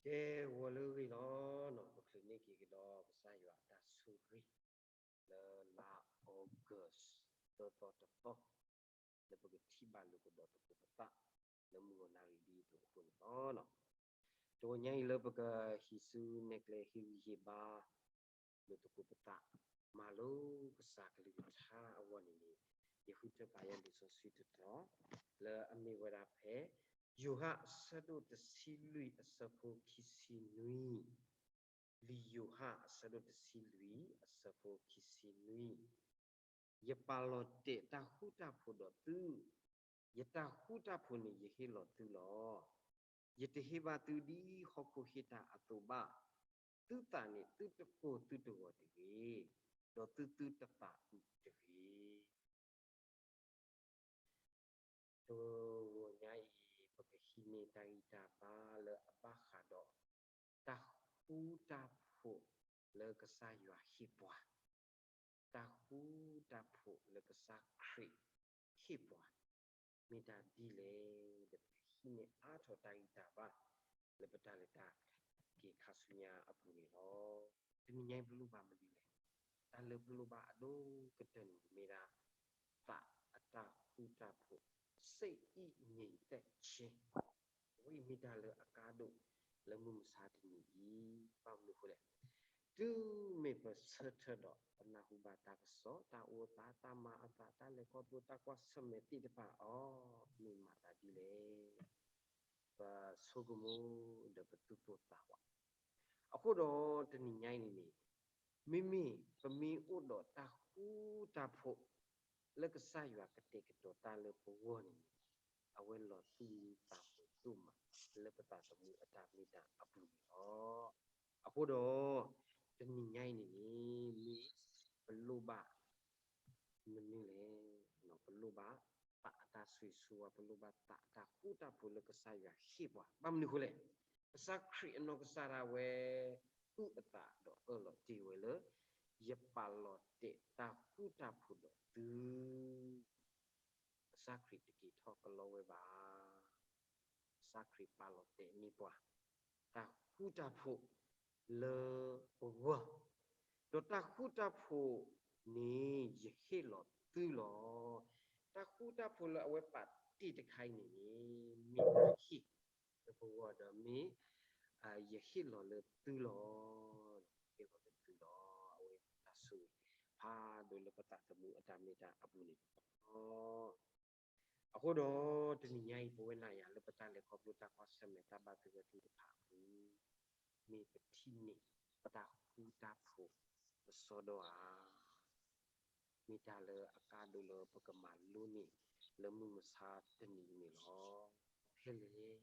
ကဲ ဂီၤလၢအဂ့ၤလီၤ. ပချုးန့ၢ်က့ၤကဒီးကစၢ်ယွၤအတၢ်ဆိၣ်ဂ့ၤ လၢလါ August သၢသီတသီ လၢပကထံၣ်ဘၣ်လိာ်ကဒီးသကိးပသး လၢမုၢ်ဂီၤနၣ်ရံၣ်ဒ်အံၤအပူၤန့ၣ်လီၤ. တဂီၤညါအံၤလၢပကဟံးစုနဲၣ်ကျဲဟ့ၣ်ဂံၢ်ဟ့ၣ်ဘါ လိာ်သကိးပသး မၤလိကစၢ်ကလုၢ်ကထါအဂီၢ်န့ၣ်န့ၣ် ယဃုထၢဖးယၤလံာ်စီဆှံတတီၤ လၢအမ့ၢ်ဝဲဒၣ်ဖဲ ယိၤဟၣ်အဆၢဒိၣ်တဆံလွံၢ်အဆၢဖိခံဆံနွံ, လံာ်ယိၤဟၣ်အဆၢဒိၣ်တဆံလွံၢ်အဆၢဖိခံဆံနွံ, ယပာ်လီၤတဲာ်တၢ်ဃူတၢ်ဖိးဒီးသု, ယတၢ်ဃူတၢ်ဖိးန့ၣ်ယဟ့ၣ်လီၤသုလီၤ. ယတဟ့ၣ်ဘၣ်သုဒ်ဟီၣ်ခိၣ်ဟ့ၣ်တၢ်အသိးဘၣ်. သုသးန့ၣ်သုတကိၢ်သုတဂီၤတဂ့ၤ, ဒီးသုသုတသးအုးတဂ့ၤ. တဂီၤညါအံၤ ပကဟံးန့ၢ်တၢ်ဂံၢ်တၢ်ဘါလၢအဘၣ်ဃးဒီး တၢ်ဃူတၢ်ဖိးလၢကစၢ်ယွၤဟ့ၣ်ပှၤ, တၢ်ဃူတၢ်ဖိးလၢကစၢ်ခရံာ်ဟ့ၣ်ပှၤ, မ့ၢ်တၢ်ဒ်လဲၣ် ဒီးပကဟံးန့ၢ်အါထီၣ်တၢ်ဂံၢ်တၢ်ဘါ လၢပတၢ်လဲၤတၢ်က့ၤခါဆူညါအပူၤန့ၣ်လီၤ. တနံၤညါအံၤပလိၣ်ဘၣ်မနုၤလဲၣ်. တၢ်လၢပလိၣ်ဘၣ်အဒိၣ်ကတၢၢ်န့ၣ်မ့ၢ်ဒၣ် သးအတၢ်ဃူတၢ်ဖိး စိတ်တည်ငြိမ်သက်ခြင်း, အဝဲအံၤမ့ၢ်တၢ်လၢအကါဒိၣ်လၢမုၢ်မဆါတနံၤအံၤ, ဘၣ်မနုၤအဃိလဲၣ်. တုၤမ့ၢ်ပဆၢထၢၣ်ဒီးပနၢ်ဟူဘၣ်တၢ်ကစီၣ်, တၢ်အိၣ်သး, တၢ်မၤအသး, တၢ်လဲၤခီဖျိ, တၢ်ကွၢ်ဆၢၣ်မဲာ်သ့ၣ်တဖၣ်အီၤ, မ့ၢ်မၤသးဒ်လဲၣ်. ပဆိကမိၣ်ဒီးပသူၣ်ပိၢ်သးဝး. အဃိဒီးတနံၤညါအံၤန့ၣ်န့ၣ်, မ့မ့ၢ်ပမ့ၢ်အိၣ်ဒီးတၢ်ဃူတၢ်ဖိး လၢကစၢ်ယွၤကတဲာ်ကတီၤတၢ်လၢပဂီၢ်န့ၣ်န့ၣ်, အဝဲလီၤသူၣ်မံသးမုာ်ဒိၣ်မး လၢပသးသမူအတၢ်မ့ၢ်တၢ်အပူၤန့ၣ်လီၤ. အဃိဒီး တနံၤညါအံၤန့ၣ်န့ၣ် မ့ၢ်ပလိၣ်ဘၣ် မနုၤလဲၣ်. ပလိၣ်ဘၣ်သးအတၢ်ဆိၣ်ဂ့ၤဆိၣ်ဝါ, ပလိၣ်ဘၣ်သးအတၢ်ဃူတၢ်ဖိးလၢကစၢ်ယွၤဟ့ၣ်ပှၤ, ဘၣ်မနုၤအဃိလဲၣ်. ကစၢ်ခရံာ်အနီၢ်ကစၢ်ဒၣ်ဝဲ အုၣ်အသးဒီးအၢၣ်လီၤတ့ၢ်ဝဲလၢ ယပာ်လီၤတဲာ်တၢ်ဃူတၢ်ဖိးဒီးသု, ကစၢ်ခရံာ်တက့ၤထီၣ်ကလီဝဲဘၣ်. ကစၢ်ခရံာ်ပာ်လီၤတဲာ်န့ၢ်ပှၤ တၢ်ဃူတၢ်ဖိးလၢပဂီၢ်, ဒီးတၢ်ဃူတၢ်ဖိးန့ၣ် ယဟ့ၣ်လီၤသုလီၤ. တၢ်ဃူတၢ်ဖိးလၢအဝဲပာ်တ့ၢ်တခါအံၤန့ၣ်န့ၣ် မ့ၢ်တၢ်ဟ့ၣ်လၢပဂီၢ်ဒီးမ့ၢ် ယဟ့ၣ်လီၤလၢသုလီၤ. ဟ့ၣ်လီၤလၢသုလီၤ. အဝဲတၢ်ဆိၣ်ဂ့ၤဖးဒိၣ်လၢပသးသမူအတၢ်မ့ၢ်တၢ်အပူၤန့ၣ်လီၤ. အဃိဒီးတနံၤညါအံၤ ပဝဲနၤယၤလၢပတၢ်လဲၤခီဖျိတၢ်ကွၢ်ဆၢၣ်မဲာ်တၢ်ဘၣ်သဂၢၢ်သ့ၣ်တဖၣ်အပူၤ, မ့ၢ်ပထံၣ်န့ၢ်ပတၢ်ဃူတၢ်ဖိးပစီဒီဧါ. မ့ၢ်တၢ်လၢအကါဒိၣ်လၢပကမၤလိန့ၢ်လၢမုၢ်မဆါတနံၤအံၤန့ၣ်လီၤ. ဖဲလဲၣ်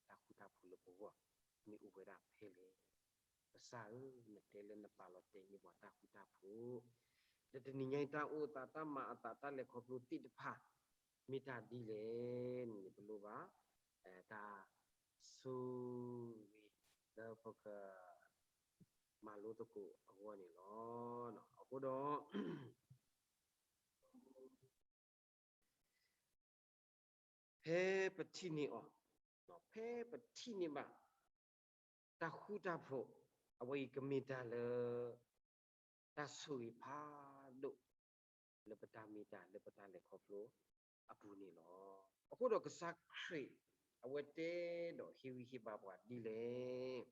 တၢ်ဃူတၢ်ဖိးလၢပဂီၢ် မ့ၢ်အိၣ်ဝဲဒၣ်ဖဲလဲၣ်. ကစၢ်ဧၢ, နတဲလၢနပာ်လီၤတဲာ်န့ၢ်ပှၤတၢ်ဃူတၢ်ဖိး, ဒီးတနံၤညါအံၤတၢ်အိၣ်သးတၢ်မၤအသးတၢ်လဲၤခီဖျိသ့ၣ်တဖၣ် မ့ၢ်တၢ်ဒ်လဲၣ်န့ၣ် ပလိၣ်ဘၣ် တၢ်ဆိၣ်ဂ့ၤလၢပကမၤလိသကိးအဂီၢ်န့ၣ်လီၤ. အဃိဒီး ဖဲပထံၣ်န့ၢ်အီၤ, ဖဲပထံၣ်န့ၢ်ဘၣ် တၢ်ဃူတၢ်ဖိး, အဝဲအံၤကမ့ၢ်တၢ်လၢ တၢ်ဆိၣ်ဂ့ၤဖးဒိၣ် လၢပတၢ်မ့ၢ်တၢ်လၢပတၢ်လဲၤခီဖျိအပူၤန့ၣ်လီၤ. အဃိဒီးကစၢ်ခရံာ် အဝဲတဲဒီးဟ့ၣ်ဂံၢ်ဟ့ၣ်ဘါပှၤဒ်လဲၣ်.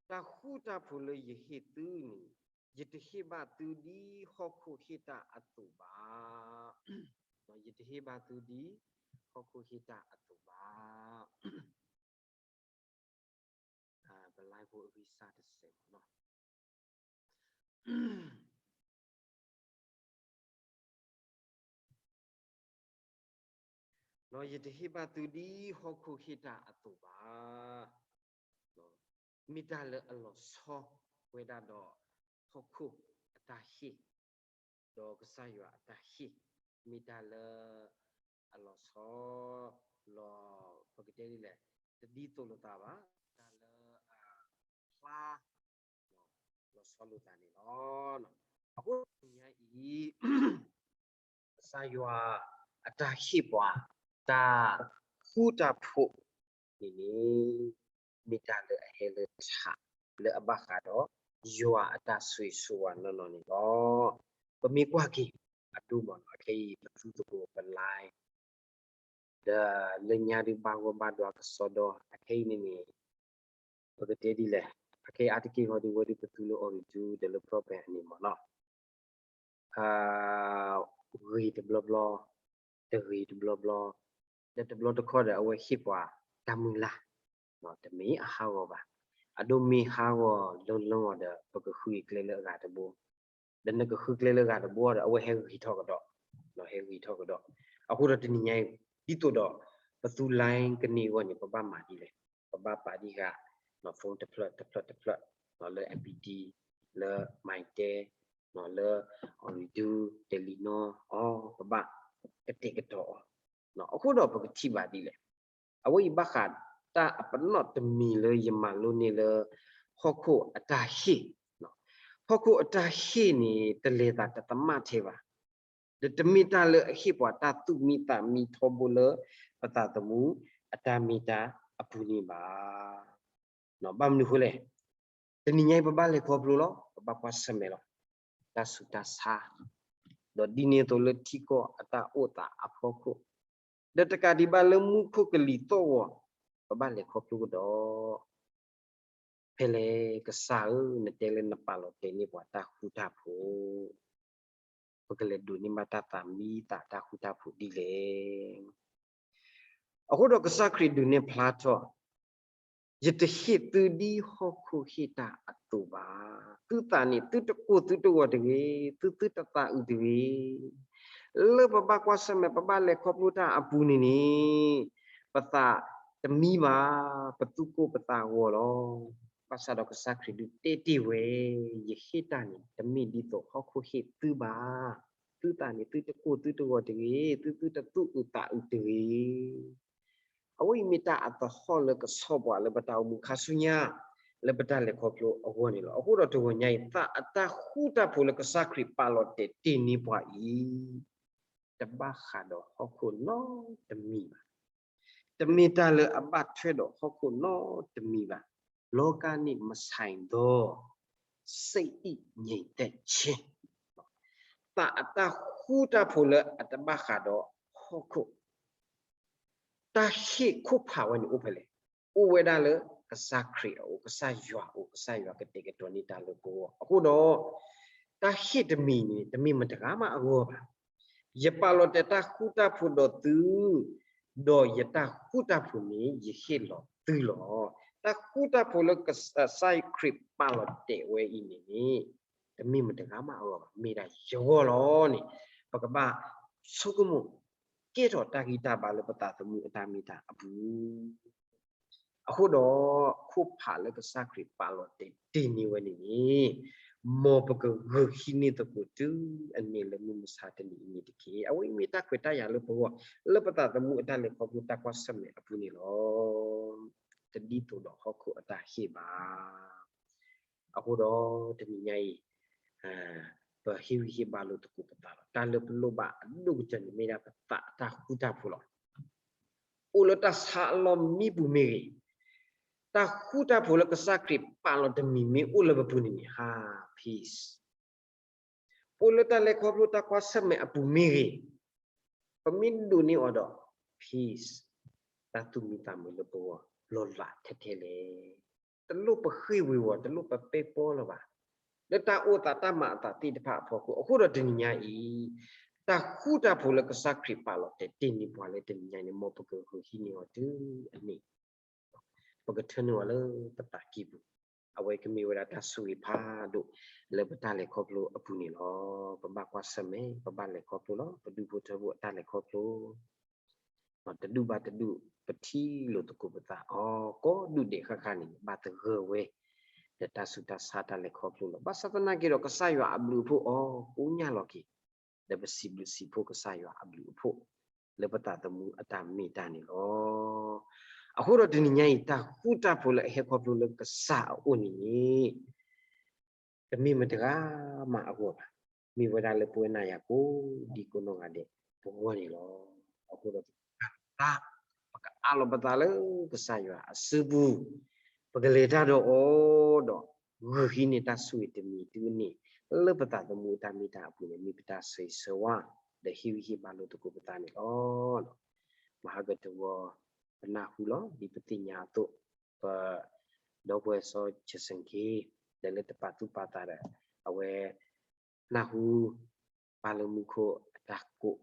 တၢ်ဃူတၢ်ဖိးလၢယဟ့ၣ်သုန့ၣ် ယတဟ့ၣ်ဘၣ်သုဒ်ဟီၣ်ခိၣ်ဟ့ၣ်တၢ်အသိးဘၣ်. ယတဟ့ၣ်ဘၣ်သုဒ်ဟီၣ်ခိၣ်ဟ့ၣ်တၢ်အသိးဘၣ်. ပ live ဖိအဂံၢ်စၢ်တစဲးမ့ၢ်နီၤ. ယတဟ့ၣ်ဘၣ်သုဒ်ဟီၣ်ခိၣ်ဟ့ၣ်တၢ်အသိးဘၣ်. မ့ၢ်တၢ်လၢအလီၤဆီဝဲဒၣ်ဒီးဟီၣ်ခိၣ်အတၢ်ဟ့ၣ်, ဒီးကစၢ်ယွၤအတၢ်ဟ့ၣ်, မ့ၢ်တၢ်လၢအလီၤဆီလီၤ, ပကတဲဒ်လဲၣ်, တဒ်သိးလိာ်သးဘၣ်, တၢ်လၢအဖျါ လီၤဆီလိာ်သးန့ၣ်လီၤ. အဃိတနံၤညါအံၤ ကစၢ်ယွၤ အတၢ်ဟ့ၣ်ပှၤ တၢ်ဃူတၢ်ဖိးန့ၣ်န့ၣ် မ့ၢ်တၢ်လၢအဟဲလၢထး လၢအဘၣ်ဃးဒီးယွၤအတၢ်ဆိၣ်ဂ့ၤဆိၣ်ဝါနီၢ်နီၢ်န့ၣ်လီၤ. ပမ့ၢ်ကွၢ်က့ၤအဒိမ့ၢ်နီၤ အခဲအံၤပသူသကိးပ live ဒီးလၢညါဒုးဘၣ်ဂီၢ်ဘၣ်ဒွးကစီဒီ အခဲအံၤန့ၣ်န့ၣ် ပကတဲဒ်လဲၣ်, အခဲအံၤအါတက့ၢ်ဃီဒုး ဝဲဒုးပသူလၢ Ooredoo ဒီးလၢ broadband အန့ၣ်မ့ၢ်နီၤ ဂ့ၤတဘျီဘျီ, တဂ့ၤတဘျီဘျီ, ဒီးတဘျီတခီဒီး အဝဲဟ့ၣ်ပှၤတၢ်မုၢ်လၢ်, တမ့ၢ်အဟးဂီၤဘၣ်. အဒိမ့ၢ်ဟးဂီၤလၢလၢအီၤဒီး ပကဃုကျဲလၢအဂၤတဘိ, ဒီးနကဃုကျဲလၢအဂၤတဘိဒီး အဝဲဟဲဂ့ၤထီၣ်ကဒီး, ဟဲဂ့ၤထီၣ်ကဒီး. အဃိဒီးတနံၤညါအံၤ ဒ်သိးဒီး ပသူ line ကန့ၢ်အဂီၢ်န့ၣ် ပဘၣ်မၤဒ်လဲၣ်, ပဘၣ်ပာ်ဒံးဃာ် phone တဖျၢၣ်တဖျၢၣ်တဖျၢၣ်, လၢ MPT, လၢ Mytel, လၢ Ooredoo, Telenor အီၤ ပဘၣ်ကတဲာ်ကတီၤအီၤ. အဃိဒီးပကထံၣ်ဘၣ်ဒ်လဲၣ်, အဝဲအံၤဘၣ်ဃးတၢ်အပနီၣ်တမံၤလၢယမၤလိန့ၢ်လၢ ဟီၣ်ခိၣ်အတၢ်ဟ့ၣ်, ဟီၣ်ခိၣ်အတၢ်ဟ့ၣ်န့ၣ် တလဲၤသးတသမၣ်ထဲဘၣ်, ဒီးတမ့ၢ်တၢ်လၢအဟ့ၣ်ပှၤတၢ်သူၣ်မံသးမံထီဘိလၢ ပသးသမူအတၢ်မ့ၢ်တၢ်အပူၤန့ၣ်ဘၣ်. ဘၣ်မနုၤအဃိလဲၣ်, တနံၤညါအံၤပဘၣ်လဲၤခီဖျိလီၤ, ပဘၣ်ကွၢ်ဆၢၣ်မဲာ်လီၤ, တၢ်ဆူးတၢ်ဆါ, ဒီးဒ်န့ၣ်အသိးလၢထံကီၢ်အတၢ်အိၣ်သးအဖီခိၣ်, ဒီးတကးဒံးဘၣ်လၢမူခိၣ်ကလံၤသီၣ်ဂီၤ, ပဘၣ်လဲၤခီဖျိကဒီး ဖဲလဲၣ်ကစၢ်ဧၢ, နတဲလၢနပာ်လီၤတဲာ်န့ၢ်ပှၤတၢ်ဃူတၢ်ဖိး, ပကလဲၤဒိးန့ၢ်ဘၣ်တၢ်သးမံသးတၢ်ဃူတၢ်ဖိးဒ်လဲၣ်. အဃိဒီးကစၢ်ခရံာ်ဒုးနဲၣ်ဖျါထီၣ်, ယတဟ့ၣ်သုဒ်ဟီၣ်ခိၣ်ဟ့ၣ်တၢ်အသိးဘၣ်. သုသးန့ၣ် သုတကိၢ်သုတဂီၤတဂ့ၤ, သုသုတသးအုးတဂ့ၤ. လၢပဘၣ်ကွၢ်ဆၢၣ်မဲာ် ပဘၣ်လဲၤခီဖျိတၢ်အပူၤန့ၣ်န့ၣ်, ပသးတမံဘၣ်, ပသူၣ်ကိၢ်ပသးဂီၤလီၤ. ဘၣ်ဆၣ်ဒီးကစၢ်ခရံာ်ဒုးတဲတ့ၢ်ဝဲ, ယဟ့ၣ်တၢ်န့ၣ် တမ့ၢ်ဒ်သိးဟီၣ်ခိၣ်ဟ့ၣ်သုဘၣ်. သုသးန့ၣ် သုတကိၢ်သုတဂီၤတဂ့ၤ, သုသုတသူၣ်အုးသးအုးတဂ့ၤ. အဝဲအံၤမ့ၢ်တၢ်အသဟီၣ်လၢကဆီၣ်ပှၤလၢပတၢ်အိၣ်မူခါဆူညါ, လၢပတၢ်လဲၤခီဖျိအဂီၢ်န့ၣ်လီၤ. အဃိဒီးတဂီၤညါအံၤ သးအတၢ်ဃူတၢ်ဖိးလၢကစၢ်ခရံာ်ပာ်လီၤတဲာ်တ့ၢ်န့ၢ်ပှၤအံၤ, တဘၣ်ဃးဒီးဟီၣ်ခိၣ်နီတမံၤဘၣ်. တမ့ၢ်တၢ်လၢအဘၣ်ထွဲဒီးဟီၣ်ခိၣ်နီတမံၤဘၣ်. လောကနဲ့မဆိုင်သော စိတ်တည်ငြိမ်သက်ခြင်း, သးအတၢ်ဃူတၢ်ဖိးလၢအတဘၣ်ဃးဒီးဟီၣ်ခိၣ် တၢ်ဟ့ၣ်ခိၣ်ဖးဝဲန့ၣ်အိၣ်ဖဲလဲၣ်. အိၣ်ဝဲဒၣ်လၢကစၢ်ခရံာ်အအိၣ်, ကစၢ်ယွၤအအိၣ်, ကစၢ်ယွၤကတဲာ်ကတီၤန့ၢ်တၢ်လၢပဂီၢ်. အဃိဒီး တၢ်ဟ့ၣ်တမံၤန့ၣ် တမ့ၢ်မတဂၤမးအဂီၢ်ဘၣ်. ယပာ်လီၤတဲာ်တၢ်ဃူတၢ်ဖိးဒီးသု, ဒီးယတၢ်ဃူတၢ်ဖိးန့ၣ် ယဟ့ၣ်လီၤသုလီၤ. တၢ်ဃူတၢ်ဖိးလၢကစၢ်ခရံာ်ပာ်လီၤတဲာ်ဝဲအံၤန့ၣ်န့ၣ် တမ့ၢ်မတဂၤမးအဂီၢ်ဘၣ်, မ့ၢ်ဒၣ်ယဂီၢ်လီၤန့ၣ် ပကဘၣ်ဆိကမိၣ် ကဲထီၣ်တၢ်ဂံၢ်တၢ်ဘါလၢပသးသမူအတၢ်မ့ၢ်တၢ်အပူၤ. အဃိဒီး ခိၣ်ဖးလၢကစၢ်ခရံာ်ပာ်လီၤတဲာ်တ့ၢ်န့ၢ်ဝဲန့ၣ်န့ၣ် မ်ပကဂုာ်ဟံးန့ၢ်သကိးတုၤအန့ၣ်လၢမုၢ်မဆါတနံၤအံၤန့ၣ်တက့ၢ်. အဝဲအံၤမ့ၢ်တၢ်ခွဲးတၢ်ယာ်လၢပဂီၢ် လၢပသးသမူအတၢ်လဲၤခီဖျိတၢ်ကွၢ်ဆၢၣ်မဲာ်အပူၤန့ၣ်လီၤ. တဒ်သိးဒီးဟီၣ်ခိၣ်အတၢ်ဟ့ၣ်ဘၣ်. အဃိဒီးတနံၤညါအံၤ ပဟ့ၣ်ဂံၢ်ဟ့ၣ်ဘါလိာ်သကိးပသးလီၤ. တၢ်လၢပလိၣ်ဘၣ်အဒိၣ်ကတၢၢ်န့ၣ် မ့ၢ်ဒၣ်ပသးအတၢ်ဃူတၢ်ဖိးလီၤ. အိၣ်လၢတၢ်ဆါအလီၢ်မံပူၤမ့ၢ်ဂ့ၤ, တၢ်ဃူတၢ်ဖိးလၢကစၢ်ခရံာ်ပာ်လီၤတမံၤမ့ၢ်အိၣ်လၢပပူၤန့ၣ်န့ၣ် ဟါ peace. ပအိၣ်လၢတၢ်လဲၤခီဖျိတၢ်ကွၢ်ဆၢၣ်မဲာ်အပူၤမ့ၢ်ဂ့ၤ, ပမ့ၢ်ဒိးန့ၢ်အီၤဒီး peace, တၢ်သူၣ်မံသးမုာ်လၢပဂီၢ် လီၤလးထဲထဲလဲၣ်. တလိၣ်ပဃ့ၢ်ဝ့ၤဝီၤ, တလိၣ်ပပဲပီလၢၤဘၣ်. လၢတၢ်အိၣ်သးတၢ်မၤအသးသ့ၣ်တဖၣ်အဖီခိၣ်, အဃိဒီးတနံၤညါအံၤ တၢ်ဃူတၢ်ဖိးလၢကစၢ်ခရံာ်ပာ်လီၤတဲာ်တ့ၢ်န့ၢ်ပှၤလၢတနံၤညါန့ၣ် မ်ပကဂုာ်ဟံးန့ၢ်အီၤတုၤအန့ၣ် ပကထၢနုာ်အီၤလၢပသးကံၢ်ပူၤ, အဝဲကမ့ၢ်ဝဲဒၣ်တၢ်ဆိၣ်ဂ့ၤဖးဒိၣ်လၢပတၢ်လဲၤခီဖျိအပူၤန့ၣ်လီၤ. ပဘၣ်ကွၢ်ဆၢၣ်မဲာ်, ပဘၣ်လဲၤခီဖျိလီၤ. ပဒူၣ်ဖိထၢဖိအတၢ်လဲၤခီဖျိ တဒူၣ်ဘၣ်တဒူၣ် ပထံၣ်လိာ်သကိးပသးအီၤ ကိးဒူၣ်ဒဲးဃၣ်ဃၣ်န့ၣ် ဘၣ်သဂၢၢ်ဝဲ ဒီးတၢ်ဆူးတၢ်ဆါတၢ်လဲၤခီဖျိလီၤ. ဘၣ်ဆၣ်သနာ်က့ဒီး ကစၢ်ယွၤအဘျုးအဖှိၣ်အီၤ ကိညၢ်လီၤက့ၤ ဒီးပစံးဘျုးစံးဖှိၣ်ကစၢ်ယွၤအဘျုးအဖှိၣ် လၢပသးသမူအတၢ်မ့ၢ်တၢ်န့ၣ်လီၤ. အဃိဒီးတနံၤညါအံၤ တၢ်ဃူတၢ်ဖိးလၢအဟဲခီဖျိလၢကစၢ်အအိၣ်န့ၣ်န့ၣ် တမ့ၢ်မတဂၤမးအဂီၢ်ဘၣ်. မ့ၢ်ဝဲဒၣ်လၢပဝဲနၤယၤကိးဒံကိးနီၢ်ဂၤဒဲး ပဂီၢ်န့ၣ်လီၤ. အဃိဒီး ပကအးလီၤပသးလၢကစၢ်ယွၤအစုပူၤ, ပကလဲၤတၢ်ဒီးအီၤဒီး ဂုာ်ဟံးန့ၢ်တၢ်ဆိၣ်ဂ့ၤတမံၤတမံၤ လၢပသးသမူအတၢ်မ့ၢ်တၢ်အပူၤန့ၣ် မ့ၢ်ပတၢ်ဆၢဂ့ၤဆၢဝါ ဒီးဟ့ၣ်ဂံၢ်ဟ့ၣ်ဘါလိာ်သကိးပသးန့ၣ်လီၤ. မဟါကတဝီ ပနၢ်ဟူလီၤ ဒ်ပသ့ၣ်ညါအသိး, ပ ဒီပုၢ်ဝဲၢ်စီၤ Jason Gay ဒီးလၢတပာ်သူၣ်ပာ်သးဒီး အဝဲ နၢ်ဟူ ပၢ်လၢမူခိၣ်အတၢ်ကိး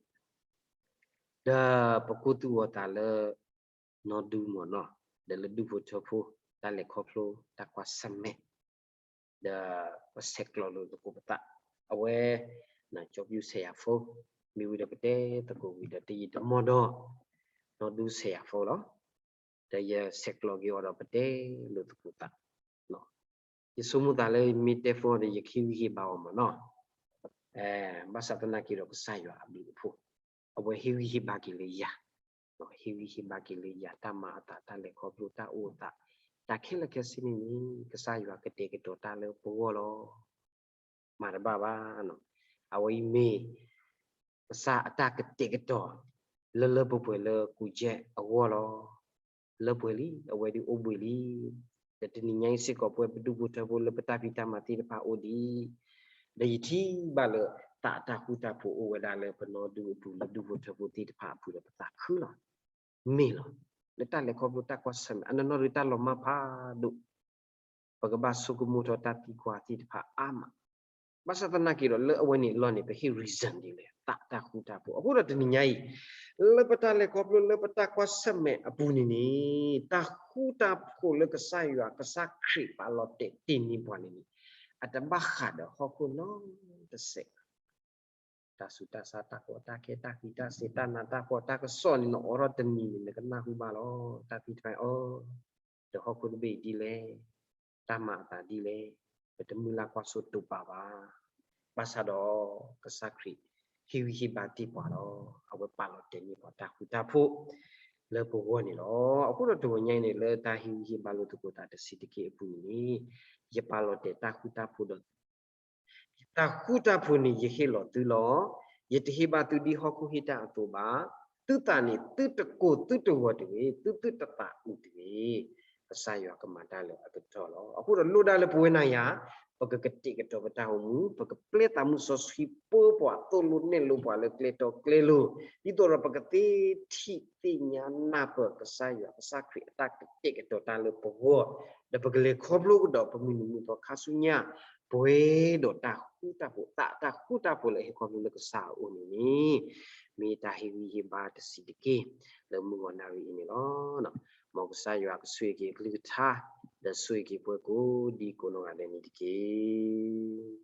ဒီးပကိၢ်သူၣ်ဂီၤသးလၢ နီၢ်ဒူမ့ၢ်နီၤ, ဒီးလၢဒူၣ်ဖိထၢဖိ တၢ်လဲၤခီဖျိ တၢ်ကွၢ်ဆၢၣ်မဲာ်, ဒီးပဆဲးကျိးလိာ်သကိးပသး, အဝဲ ကၠီပယူၣ်ဆဲးယၤဖိ, မ့ၢ်ဝံၤဒီးပတဲသကိးဝံၤဒီး တယံာ်တမီၢ်ဒီး နီၢ်ဒူဆဲးယၤဖိလီၤ. ဒီးယဆဲးကျိးက့ၤအီၤဒီးပတဲလိာ်သကိးသး, ယဆိကမိၣ်သးလၢမ့ၢ်တဲဖိဒီး ယကဟ့ၣ်ဂံၢ်ဟ့ၣ်ဘါအီၤမ့ၢ်နီၤ, ဘၣ်ဆၣ်သနာ်က့ဒီးကစၢ်ယွၤအဘျုးအဖှိၣ်, အဝဲဟ့ၣ်ဂံၢ်ဟ့ၣ်ဘါက့ၤလၢယၤ, ဟ့ၣ်ဂံၢ်ဟ့ၣ်ဘါက့ၤလၢယၤ တၢ်မၤအသး တၢ်လဲၤခီဖျိ တၢ်အိၣ်အသး, တၢ်ခဲလၢာ်ခဲဆ့န့ၣ်န့ၣ် ကစၢ်ယွၤကတဲာ်ကတီၤတၢ်လၢပဂီၢ်လီၤ. မၤတဘၣ်ဘၣ်, အဝဲအံၤမ့ၢ် ကစၢ်အတၢ်ကတဲာ်ကတီၤ လၢလၢပှဲၤပှဲၤလၢကူစ့ၣ်အဂီၢ်လီၤ. လၢပှဲၤလံ, အဝဲဒုးအိၣ်ဘှံးလံ. ဒီးတနံၤညါအံၤစ့ၢ်ကီး ပဝဲပဒူၣ်ဖိထၢဖိလၢပတၢ်ဖံးတၢ်မၤသ့ၣ်တဖၣ်အိၣ်ဒံး, ဒီးယထံၣ်ဘၣ်လၢ သးအတၢ်ဃူတၢ်ဖိးအိၣ်ဝဲဒၣ်လၢပနီၢ်ဒူအပူၤ လၢဒူၣ်ဖိထၢဖိသ့ၣ်တဖၣ်အပူၤဒီးပသးခုလီၤ. မ့ၢ်လီၤ. လၢတၢ်လဲၤခီဖျိတၢ်ကွၢ်ဆၢၣ်မဲာ် အနီၢ်နီၢ်ဒုးတၢ်လီၤမၢ်ဖးဒိၣ်, ပကဘၣ်ဆိကမိၣ်ထီၣ်တၢ်သံကွၢ်သ့ၣ်တဖၣ်အါမး, ဘၣ်ဆၣ်သနာ်က့ဒီး လၢအဝဲန့ၣ်အလီၢ်န့ၣ် ပဟ့ၣ် reason ဒ်လဲၣ် သးတၢ်ဃူတၢ်ဖိး. အဃိဒီးတနံၤညါအံၤ လၢပတၢ်လဲၤခီဖျိလၢပတၢ်ကွၢ်ဆၢၣ်မဲာ်အပူၤန့ၣ်န့ၣ် တၢ်ဃူတၢ်ဖိးလၢကစၢ်ယွၤ ကစၢ်ခရံာ်ပာ်လီၤတဲာ်တ့ၢ်န့ၢ်ပှၤန့ၣ်န့ၣ် အတဘၣ်ဃးဒီးဟီၣ်ခိၣ်နီတစဲးဘၣ်. တၢ်ဆူးတၢ်ဆါ တၢ်ကီတၢ်ခဲ တၢ်ဃံးတၢ်စ့ၤ တၢ်နးတၢ်ဖှီၣ် တၢ်ကစီၣ်န့ၣ် နအိးထီၣ်တနံၤန့ၣ် နကနၢ်ဟူဘၣ်လီၤ. တၢ်သံတဖၣ်အံၤ ဒီးဟီၣ်ခိၣ်တဘ့ၣ်အံၤဒ်လဲၣ်, တၢ်မၤအသးဒ်လဲၣ်, ပတမုၢ်လၢ်ကွၢ်စိတိာ်ပာ်ဘၣ်. ဘၣ်ဆၣ်ဒီး ကစၢ်ခရံာ်ဟ့ၣ်ဂံၢ်ဟ့ၣ်ဘါတ့ၢ်ပှၤလီၤ. အဝဲပာ်လီၤတဲာ်န့ၢ်ပှၤတၢ်ဃူတၢ်ဖိး လၢပဂီၢ်န့ၣ်လီၤ. အဃိဒီးတဂီၤညါအံၤန့ၣ် လၢတၢ်ဟ့ၣ်ဂံၢ်ဟ့ၣ်ဘါလိာ်သကိးသးတဆံးတက့ၢ်အပူၤန့ၣ်န့ၣ် ယပာ်လီၤတဲာ်တၢ်ဃူတၢ်ဖိးဒီး တၢ်ဃူတၢ်ဖိးန့ၣ် ယဟ့ၣ်လီၤသုလီၤ. ယတဟ့ၣ်ဘၣ်သုဒ်ဟီၣ်ခိၣ်ဟ့ၣ်တၢ်အသိးဘၣ်. သုသးန့ၣ် သုတကိၢ်သုတဂီၤတဂ့ၤ, သုသုတသးအုးတဂ့ၤ. ကစၢ်ယွၤကမၤတၢ်လၢအကတၢၢ်လီၤ. အဃိဒီးလိၣ်ဒၣ်လၢပဝဲနၤယၤ ပကကတဲာ်ကတီၤပတၢ်အိၣ်မူ, ပကပျဲသးမုၢ်စီဆှံပၢပှၤ သိၣ်လိနဲၣ်လိပှၤလၢကျဲတီကျဲလိၤ, ဒ်သိးဒီးပကသ့ထံၣ်သ့ၣ်ညါနၢ်ပၢၢ်ကစၢ်ယွၤ ကစၢ်ခရံာ်အတၢ်ကတဲာ်ကတီၤတၢ်လၢပဂီၢ်, ဒီးပကလဲၤခီဖျိကဒီးပမုၢ်နံၤမုၢ်သီခါဆူညါ ပှဲၤဒီးတၢ်ဃူတၢ်ဖိး သးတၢ်ဃူတၢ်ဖိးလၢဟဲခီဖျိလၢကစၢ်အအိၣ်န့ၣ်န့ၣ် မ့ၢ်တၢ်ဟ့ၣ်ဂံၢ်ဟ့ၣ်ဘါတဆံးတက့ၢ် လၢမုၢ်ဂီၤနၣ်ရံၣ်အံၤန့ၣ်လီၤ. မ်ကစၢ်ယွၤကဆိၣ်ဂ့ၤက့ၤအကလုၢ်ကထါ ဒီးဆိၣ်ဂ့ၤက့ၤပှၤကိးဒံကိးနီၢ်ဂၤဒဲးန့ၣ်တက့ၢ်.